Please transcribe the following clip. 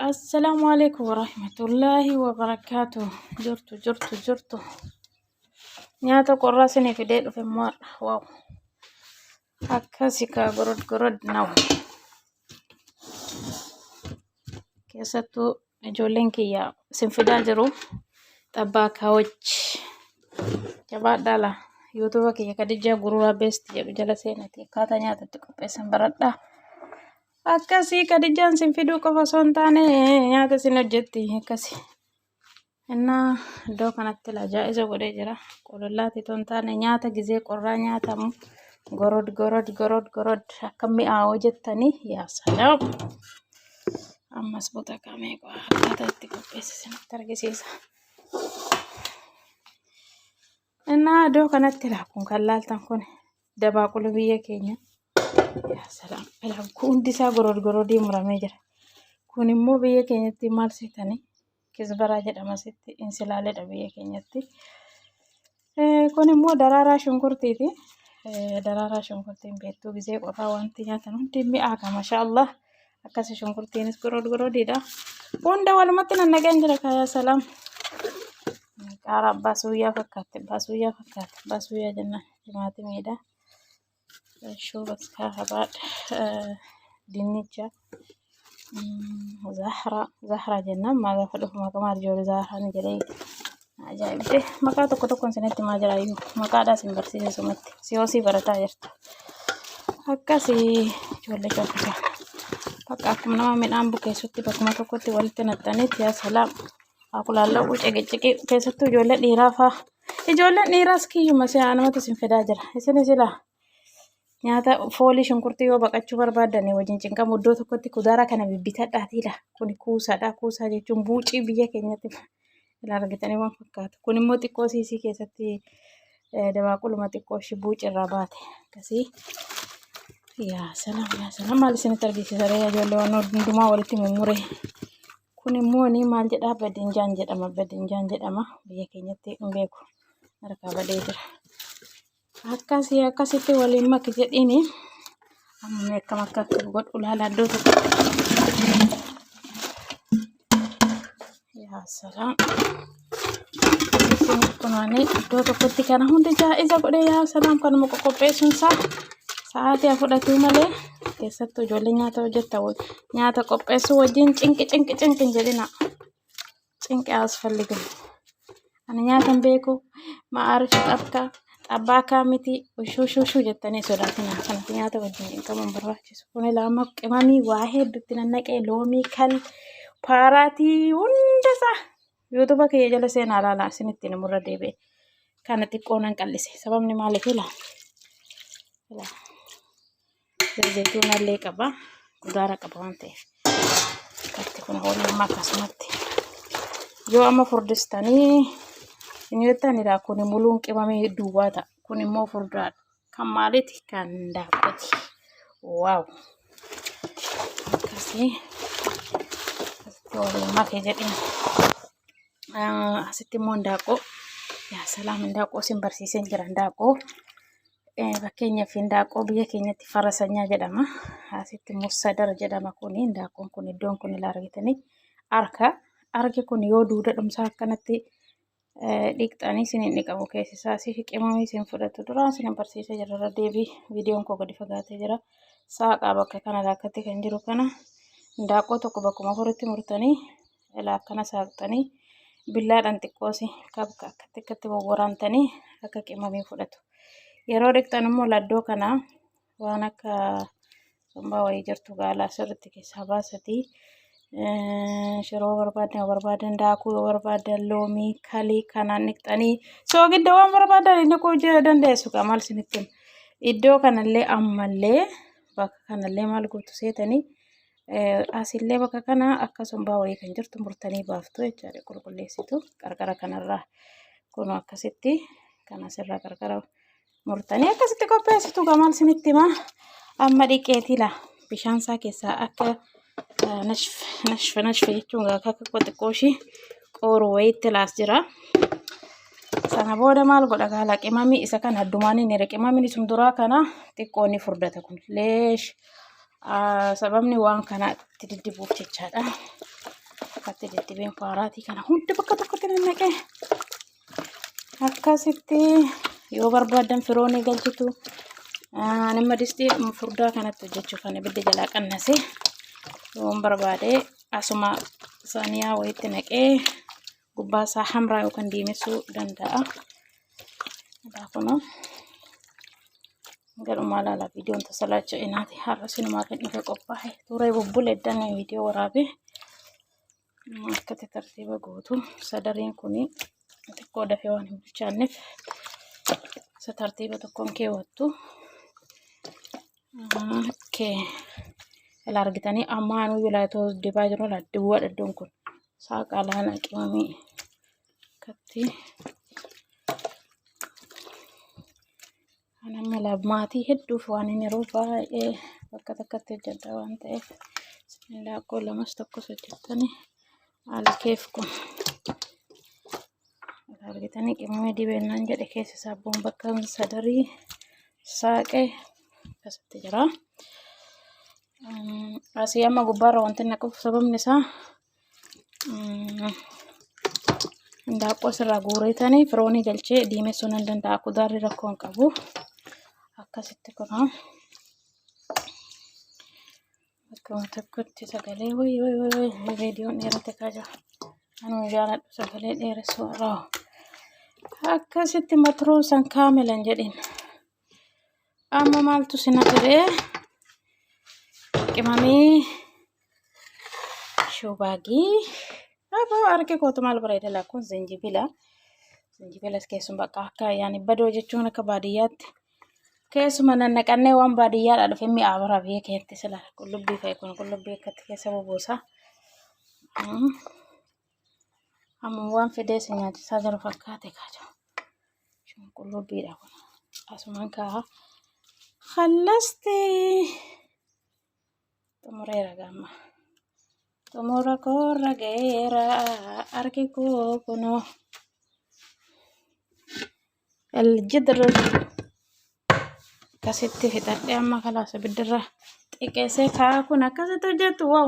Assalaamu alaikum warahmatullaahi wabarakaatu. Jirtu jirtu jirtu. Nyaata qorraa isinii fidee dhufe immoo har'a. Waaw. Akkasi kaa gorod gorod naw. Keessattuu ijoolleen kiyya isin fidaa jiru. Xabbaa kaawwachi. Jabaadhaa laa. Yuutuuba kiyya Kadijaa Gururaa Beest jedhu jala seenati akkaataa nyaata itti qopheessan baradhaa. Akkasii Kadijaan sin fiduu qofa osoo hin taane nyaata sin hojjetti akkasi. Innaa iddoo kanatti lajaa'iza godhee jira. Qolollaati otoo hin taane nyaata gizee qorraa nyaatamu gorod gorod gorod gorod akka mi'aawu jettanii yaa salaam. Ammas butakamee akkaataa itti qopheesse isinitti argisiisa. Innaa iddoo kanatti laa kun kan laaltan kun dabaaqula biyya keenya. Yaa salaam. Ilaa kun hundi isaa gorod gorodii muramee jira. Kun immoo biyya keenyatti maal seetanii? Kisbaraa jedhama sitti insilaaledha biyya keenyatti. Kun immoo daraaraa shunkurtiiti. Daraaraa shunkurtiin beektuu gisee qorraa wanti nyaatan hundi mi'aa ka masha Allah. Akkasi shunkurtiinis gorod gorodiidha. Hunda walumatti nannaqeen jira kaa yaa salaam. Qaaraa abbaa suuyyaa fakkaatti abbaa suuyyaa fakkaatti abbaa suuyyaa jennaan timaatimiidha. Shuuba habaadha. Dinnicha. Zahra Zahra jennaan maa gaafa dhufu maqaa maal jiru Zahraan jedhee ajaa'ibde maqaa tokko tokkoon isinitti himaa jira iyyuu maqaadhaa isin barsiise sumatti siyoosii barataa jirtu. Akkasii ijoollee shaffisaa. Bakka akkuma nama midhaan bukeessutti bakkuma tokkotti walitti naxxaniitti yaa salaam. Akulaalla'uu ciqiciqii keessattuu ijoollee dhiiraa faa. Ijoolleen dhiiraas kiyyuma si'a namatti isin fidaa jira. Isinis ilaa nyaata foolii shunkurtii yoo baqachuu barbaaddan wajjin cinqamu iddoo tokkotti kudaara kana bibbitadhaatii laa. Kuni kuusaadha. Kuusaa jechuun buucii biyya keenyatti ilaa argitanii waan fakkaatu. Kun immoo xiqqoo siisii keessatti dabaaquluma xiqqoo ishii buuci irraa baate akkasii. Yaa salaam yaa salaam maal isinitti argisiisa ree ijoollee waan hundumaa walitti mummure. Kun immoo ni maal jedhaa badinjaan jedhama badinjaan jedhama biyya keenyatti hin beeku harkaa badee jira. Akkasii akkasitti waliin maki jedhiini amma mee akkam akka akka godhu ilaala iddoo tokko. Yaa salaam. Kunaanii iddoo tokkotti kana hundi jaa'iza godhee yaa salaam kanuma qoqopheessuun isaa sa'aatii haa fudhatuu malee keessattuu ijoollee nyaata hojjetta nyaata qopheessuu wajjin cinqi cinqi cinqi hin jedhina. Cinqi asfalligin. Ani nyaata hin beeku ma'aarif xabka xabbaakaa miti ushuu shuu shuu jettanii sodaatina. Kanatti nyaata wajjin cinqamuu hin barbaachisu. Kun ilaama qimamii waa hedduutti nannaqee loomii kal paaraatii hundasaa yuutuuba kiyya jala seenaa ilaalaa isinitti namurra deebi'e. Kana xiqqoo nan qallise. Sababni maaliif ilaa? Ilaa. Zayituunallee qaba. Kudaara qaba waan ta'eef. Akkatti kun hoolummaa akkasumatti. Yoo amma furdistanii hin jettanidha. Kun muluun qimamee duwwaa ta'a. Kun immoo furdaadha. Kan maaliiti? Kan daakooti. Waaw! Akkasii. Asitti waliin make jedheen. Asitti immoo hindaaqoo. Yaa salaam hindaaqoo isin barsiiseen jira hindaaqoo. Fakkeenyaaf hindaaqoo biyya keenyatti farasanyaa jedhama. Asitti immoo sadar jedhama kuni hindaaqoon kun iddoon kun ilaa argitanii arka. Arki kun yoo duuda dhumsaa akkanatti dhiqxanii isin hin dhiqamu keessi isaa si qimamii isin fudhatu. Duraan isin barsiisee jira irra deebii viidiyoon koo gadi fagaatee jira. Saaqaa bakka kana akkatti kan jiru kana hindaaqoo tokko bakkuma afuritti murtanii ilaa akkana saaqxanii billaadhaan xiqqoosi kabka akkatti akkatti wawwaraantanii akka qimamii fudhatu. Yeroo dhiqxan immoo laddoo kana waan akka sombaa wayii jirtu gaalaa sirriitti keessaa baasatii shiroo barbaadan yoo barbaadan daakuu yoo barbaadan loomii kalii kanaan dhiqxanii soogidda waan barbaadan inni kuu dandeessu gaa maal isinitti hima. Iddoo kanallee ammallee bakka kanallee maal gootu seetanii Asillee bakka kana akka sombaa wayii kan jirtu murtanii baaftu jechaadha qulqulleessitu qarqara kanarraa kun akkasitti kan asirraa qarqara murtanii akkasitti qopheessitu gamaan isinitti himaa amma dhiqeetii laa bishaan isaa keessaa akka nashf nashf nashf jechuun akka xiqqoo ishii qooru wayiitti laas jira. Sana booda maal godha gaala qimamii isa kan addumaan inni qimamiin isum duraa kana xiqqoo ni furdata kun leesh Sababni waan kana itti diddibuuf jechaadha. Akkatti diddibeen faaraatii kana hunda bakka tokkotti nannaqee akkasitti yoo barbaadan firoonii galchitu. Ani amma distii furdaa kanatti hojjechuuf kan ibidda jalaa qannase yoon barbaade asuma saaniyaa wayitti naqee gubbaa isaa hamraa yookaan diimessuu danda'a. Kunoo gadhumaa laala viidiyoon tasalaacha inaati har'a sinumaaf hin dhufe qophaa'e turee bubbule eddan viidiyoo waraabe akkatti tartiiba gootu sadariin kun xiqqoo dafee waan hin bilchaanneef isa tartiiba tokkoon keewwattu. Okay. Ila argitanii amma anuu yulaatoo dibaa jiru la duwwaadha iddoon kun. Saaqaa laala qimamii akkatti. Kan amma maatii hedduuf waan hin yeroo baay'ee bakka takkatti hojjedha waan ta'eef indaaqqoo lamas tokkos hojjettanii alkeef kun. Argitanii qimamii dibeennaan jedhe keessa isaa bu'uun bakka sadarii saaqee akkasitti jira. Asii amma gubbaarra wanti naquuf sababni isaa Hindaaqqoo asirraa guureetanii firoonii galchee diimessuu nan danda'a. Kudaarri rakkoo hin qabu. Akkasitti kunoo. Bakkuma tokkotti sagalee wayi wayi wayi wayi viidiyoon dheerate kaa jira. Anuu jaaladhu sagalee dheeressuu irraa. Akkasitti matruusan kaamilan jedhin. Amma maaltu si naqiree qimamii shubaagii aboo harki kootu maal bareeda laa kun zinjibila. Zinjibilas keessuma bakka akka yaani badoo jechuun akka baadiyyaatti keessuma nannaqannee waan baadiyyaadhaa dhufe mi'aa bara biyya keetti sila qullubbii fa'i kun qullubbii akkatti keessa bubuusa. Amma waan fidee si nyaachisaa jiru fakkaate kaajaa. Qullubbiidha kun. Asumaan kaa'a. Kallasti xumureera gaamma. Xumura koorra ga'eera harki koo kunoo. Aljidr akkasitti fixadhee amma kalaas ibiddirra xiqqeessee kaa'a kun akkasitti hojjettu wow.